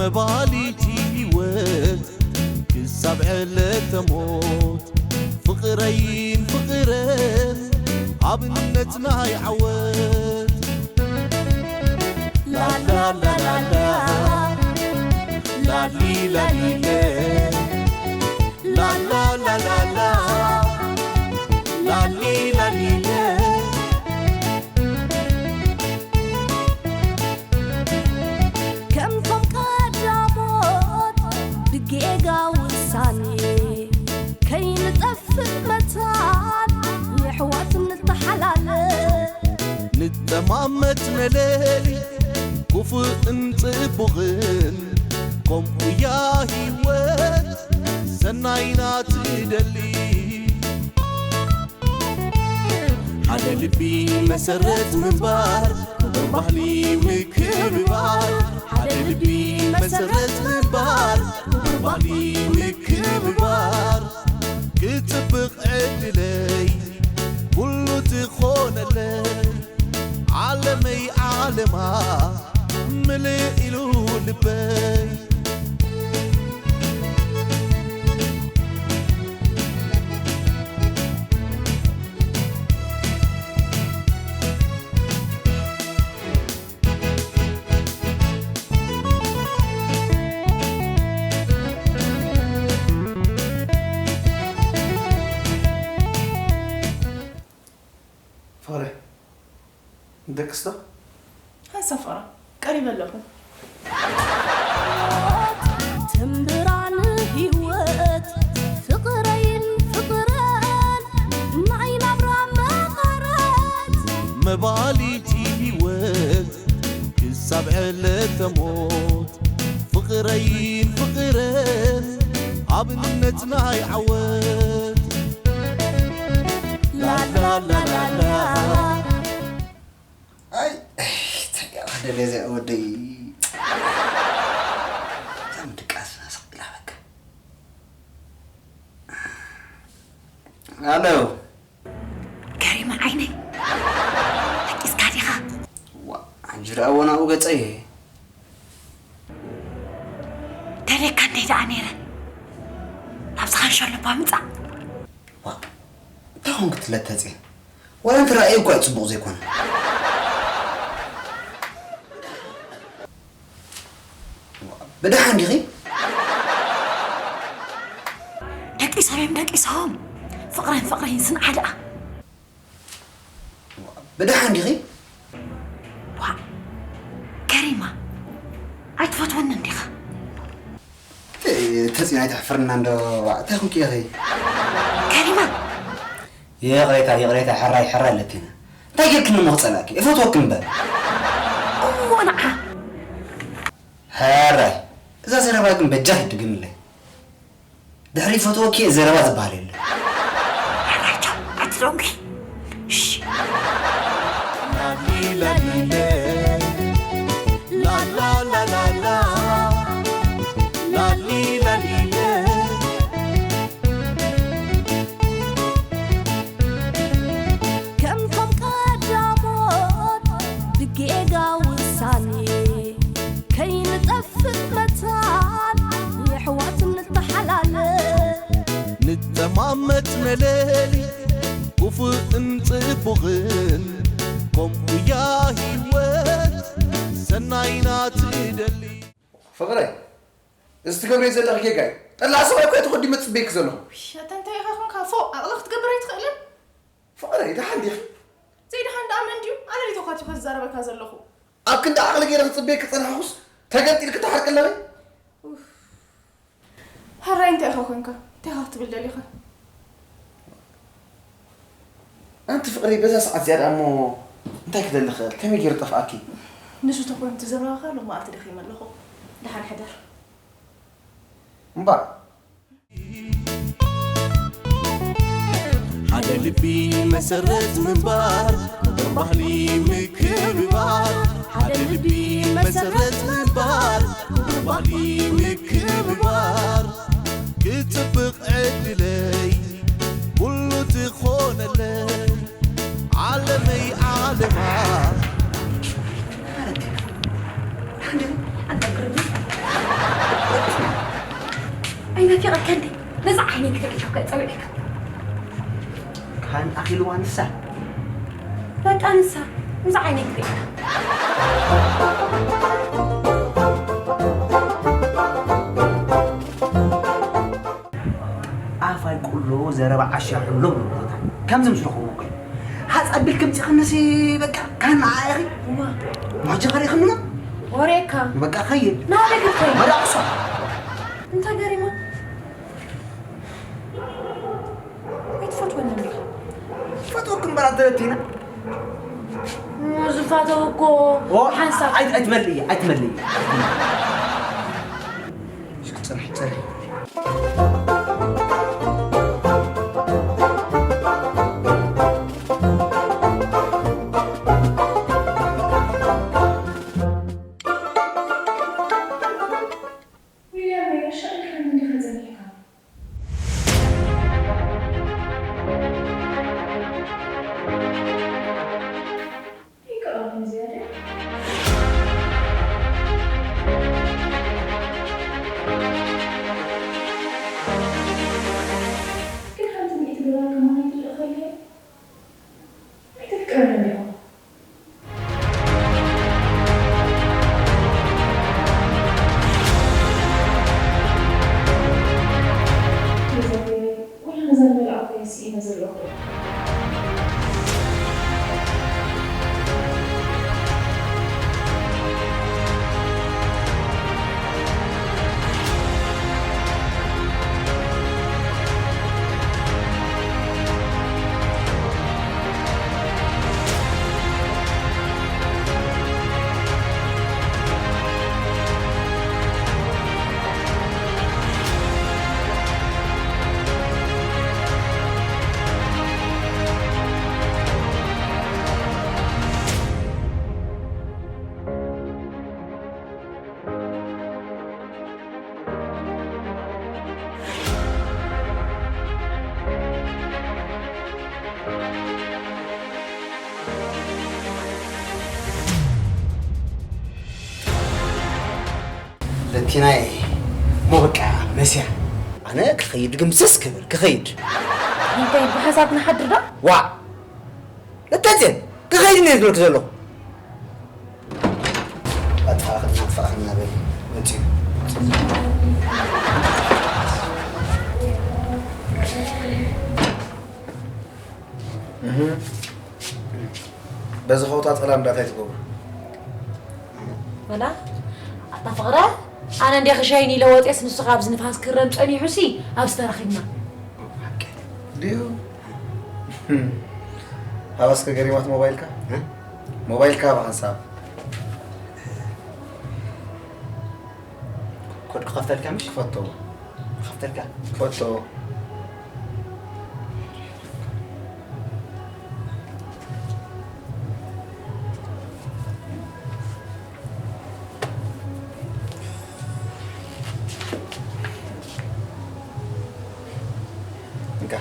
መባሊቲ ህይወት ክሳብ ዕለተ ሞት ፍቕረይን ፍቕረን ኣብነት ናይ ዓወት ላላላላላ ላሊላሊለ ላላላላላ ላሊላሊለ ከምቶም ቀዳሞት ብጌጋ ውሳኔ ከይንጠፍእ መታን የሕዋት ንተሓላለ ንጠማመት መለሊ ክፉእን ጽቡቕን ከምኡያ ህይወት ሰናይና ትደሊ ሓደ ልቢ መሰረት ምንባር ክቡር ባህሊ ምክብባር ሓደ ልቢ መሰረት ምንባር ክቡር ባህሊ ምክብባር ክጽብቕ ዕድለይ ኩሉ ትኾነለይ ዓለመይ ዓለማ ምልእ ኢሉ ልበይ ፍቕረ ንደቅስ ዶ? ሃንሳብ ፍቕራ ቀሪበ ኣለኹ። ትንብራን ህይወት ፍቕረይን ፍቕረን ናይ ናብራ መቐረት መባሊቲ ህይወት ክሳብ ዕለተ ሞት ፍቕረይን ፍቕረን ኣብነት ናይ ዓወት ላላላላላ ኣይ ተያደለ እዚኣ ወደይ ከም ድቃስ ናስቕ ኢላ በቃ ኣሎ ከሪመ ዓይነይ ደቂስካ ዲኻ ዋ ሕጂ ደኣ ወናኡ ገጸየ ደልየካ እንተይ ደኣ ነይረ ናብዚ ኻንሸሎ እባ ምጻእ ዋ እንታይ ኾንክ ትለተጽ ወላ እንተ ረኣየ እኳ እዩ ጽቡቕ ዘይኮነ ብደሓን ዲኺ ደቂሶም እዮም ደቂሶም ፍቕረን ፍቕረይን ስንዓ ደኣ ብደሓን ዲኺ ዋ ከሪማ ኣይትፈትወንን ዲኻ ተፂና ኣይተሕፍርና እንዶ እንታይ ኹንኪ ኢኺ ከሪማ ይቕሬታ ይቕሬታ ሕራይ ሕራይ ኣለኪና እንታይ ጌርክኒ እሞ ክፀላእኪ እፈትወኪ እምበር እሞ ንዓ ሕራይ እዛ ዘረባ ግን በጃኺ ድግምለይ ድሕሪ ፈትወኪ እየ ዘረባ ዝበሃል የለን። ኣራጆ ኣትሎንኪ እሺ ከምቶም ቀዳሞት ብጌጋ ውሳኔ ከይንጠፍእ መታን የሕዋት ንተሓላለ ንጠማመት መለሊ ክፉእን ጽቡቕን ከምኡያ ህይወት ሰናይና ትደሊ ፍቕረይ እዚ ትገብረዮ ዘለኺ ጌጋ እዩ ጠላዕ ሰብኣይ እኮ ትኾዲ መፅበይኪ ዘለኹ ኣታ እንታይ ኢኻ ኾንካ ፎእ ኣቕሊ ክትገብር ኣይትኽእልን ፍቕረይ ደሓን ዲኺ ዘይደሓን ደኣ መን ድዩ ኣነ ድዩ ተዃቲፈ ዝዛረበካ ዘለኹ ኣብ ክንዲ ዓቕሊ ገይረ ክፅበየኪ ዝፀናሕኩስ ተገምጢልኪ ትሓርቂ ኣለኺ ሕራይ እንታይ ኢኻ ኮንካ እንታይ ኢኻ ክትብል ደሊኻ ኣንቲ ፍቕሪ በዛ ሰዓት እዚኣ ደኣ እሞ እንታይ ክደሊ ክእል ከመይ ገይሩ ጠፍኣኪ ንሱ ተኮይኑ ትዘረባኻ ሎም መዓልቲ ደኺመ ኣለኹ ደሓን ሕደር እምበር ሓደ ልቢ መሰረት ምንባር ክቡር ባህሊ ምክብባር ሓደ ልቢ መሰረት ምንባር ክቡር ባህሊ ምክብባር ክፅብቕ ዕድለይ ኩሉ ትኾነለይ ዓለመይ ዓለማ ኣከንዲ ነዛ ዓይነይ ክትርኢ ኢሉ ከ ጸዊዕካ? ካን ኣኺልዋ ንሳ? በቃ ንሳ ነዛ ዓይነይ ክትርኢ ኢሉ። ኣፋይ ቁሎ ዘረባ ዓሻ ሕሎም። ከምዚ ምስ ረኸቡ እኮ እዩ። ሃፅ ኣቢልኪ ምፂኽንሲ በቃ ካን ንዓ ኢኺ። እዋ። ማጀኸር ኢኽንና? ወሬካ። በቃ ኸይድ። ናበይ ክትከይድ? መዳቕሶ። እንታይ ገሪማ? ኣይትፈትወኒ እንዲኻ። ፈትወኩም በራ ተበቲና። ዝፋተው እኮ ኦ፣ ሓንሳብ። ኣይ-፣ ኣይትመልእያ፣ ኣይትመልእያ። እስኪ ፅናሕ፣ ፅናሕ። ዊልያም፣ በይነሻ ኢልካ እንዲኻ ጸኒሕካ። ይቅረብኝ ዝያዳ። ግን ሓንቲ ሚእቲ ዶላር ከማን ኣይትልእኸለይ? ኣይተፍቅረንን ዲኹም? እግዚኣብሔር፣ ወላ ነዛ ንበልዓ እኮ እየ ስኢነ ዘለኹ። ለቲናይ ሞ በቃ መስያ። ኣነ ክኸይድ ግምስስ ክብል ክኸይድ። እንታይ ብሓሳብ ንሓድር ዶ? ዋዕ! ለተጼን ክኸይድ እየ ዝብለኪ ዘለኹ። ኣጥፋእኽና፣ ኣጥፋእኽና በል መፅዩ። እህ። በዚ ኸውታ ጸላም ዳታይ ትገብሩ? ወላ ኣታ ፍቕረ፣ ኣነ እንዲያ ክሻይን ኢለ ወጤስ ንሱ ካብ ዝንፋስ ክረም ጸኒሑሲ ኣብዚ ተራኺብና። ድዩ? ሃባስከ ገሪማት ሞባይልካ? እ? ሞባይልካ ብሓንሳብ። ኮድ ክኸፍተልካ ምሽ? ክፈቶ። ክኸፍተልካ? ክፈቶ። እንካ።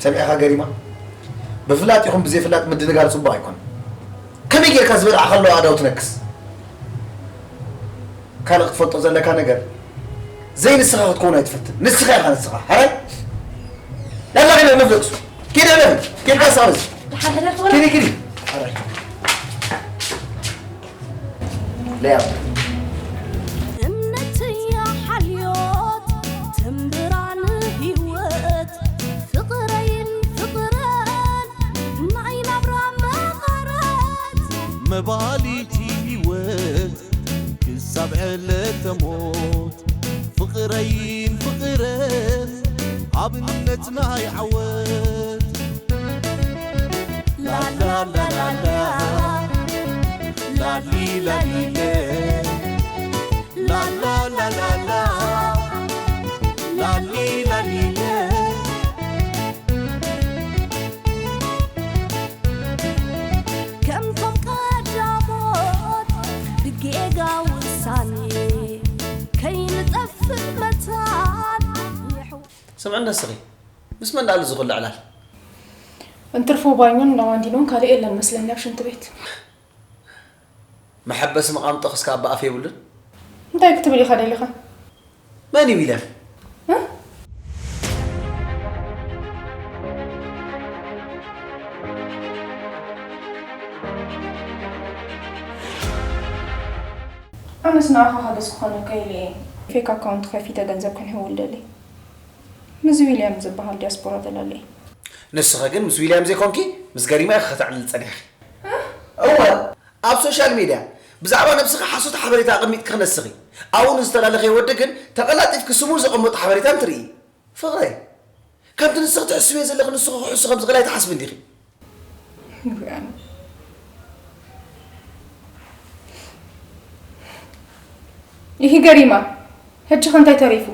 ሰሚዕኻ ገሪማ? ብፍላጥ ይኹን ብዘይፍላጥ ምድንጋር ጽቡቕ ኣይኮነን። ከመይ ጌርካ ዝበልዓ ከለዋ ኣእዳው ትነክስ? ካልእ ክትፈልጦ ዘለካ ነገር፣ ዘይንስኻ ክትከውን ኣይትፈትን። ንስኻ ኢኻ ንስኻ። ሕራይ? ላላ ኪድ ነፍለቅሱ። ኪድ ነፍለቅ። ኪድ ካሳብስ። ድሓር ሕደር ትበል። ኪዲ፣ ኪዲ። ሕራይ። ለያ። እምነትያ ሓልዮት ትምብራን ህይወት ፍቕረይን ፍቕረን ናይ ናብራ መቐረት መባሊቲ ህይወት ክሳብ ዕለተ ሞት ፍቕረይን ፍቕረን ኣብነት ናይ ዓወት ላላላላላ ላሊላሊለ ላላላላላ ላሊላሊለ ከምቶም ቀዳሞት ብጌጋ ውሳኔ ከይንጠፍእ መታን ይሕው- ስምዕና እስኺ፣ ምስ መን ደኣሉ ዝኹሉ ዕላል? እንትርፎ ባኞን እንዳማንዲኖን ካልእ የለን መስለኒ ኣብ ሽንቲ ቤት። መሐበሲ መቓምጦ ክስካ ኣባ ኣፍ የብሉን? እንታይ ክትብል ኢኻ ደሊኻ? መን እዩ ዊልያም? ኣነስ ንዓኻ ሓገዝ ክኾነካ ኢለ እየ ፌክ ኣካውንት ከፊተ ገንዘብ ክንሕውል ደልየ። ምስዚ ዊልያም ዝበሃል ዲያስፖራ ተላልየ። ንስኺ ግን ምስ ዊልያም ዘይኮንኪ ምስ ገሪማ ኢኺ ከተዕልሊ ጸኒሕኺ። እወ፣ ኣብ ሶሻል ሚድያ ብዛዕባ ነብስኺ ሓሶት ሓበሬታ ኣቐሚጥኪ ክነስኺ፣ ኣብኡ ንዝተላለኸ ወዲ ግን ተቐላጢፍኪ ስሙ ዘቐመጦ ሓበሬታ እንትርኢ። ፍቕረይ፣ ከምቲ ንስኺ ትሕስብዮ ዘለኺ ንስኺ ክሕሱ ከም ዝኽእል ኣይትሓስብን ዲኺ? ንሪኣን። ይሂ ገሪማ፣ ሕጂ ኸ እንታይ ተሪፉ?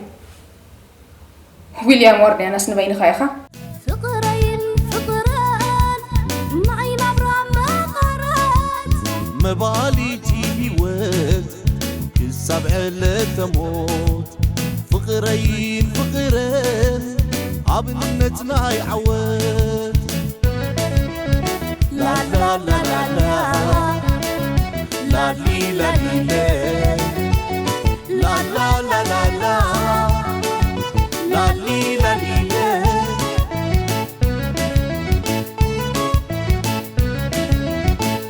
ዊልያም ዋርድያናስ ንበይንኻ ኢኻ? ፍቕረይን ፍቕረን ናይ ናብራ መቐረት። መባሊቲ ህይወት ክሳብ ዕለተ ሞት ፍቕረይን ፍቕረን ኣብነት ናይ ዓወት ላላላላላ ላሊ ላሊለ ላላላላላ ላሊ ላሊለ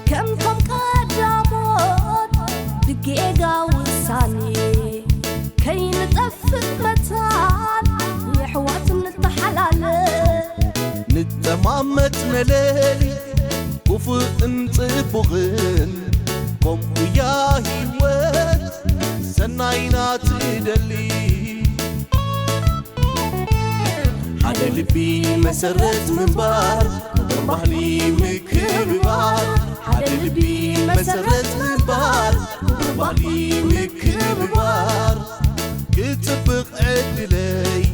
ከምቶም ቀዳሞት ብጌጋ ውሳኔ ከይንጠፍእ መታን የሕዋት ንተሓላለ ንጠማመት መለሊ ክፉእን ጽቡቕን ከምኡያ ህይወት ሰናይና ትደሊ ሓደ ልቢ መሰረት ምንባር ክቡር ባህሊ ምክብባር ሓደ ልቢ መሰረት ምንባር ክቡር ባህሊ ምክብባር ክጽብቕ ዕድለይ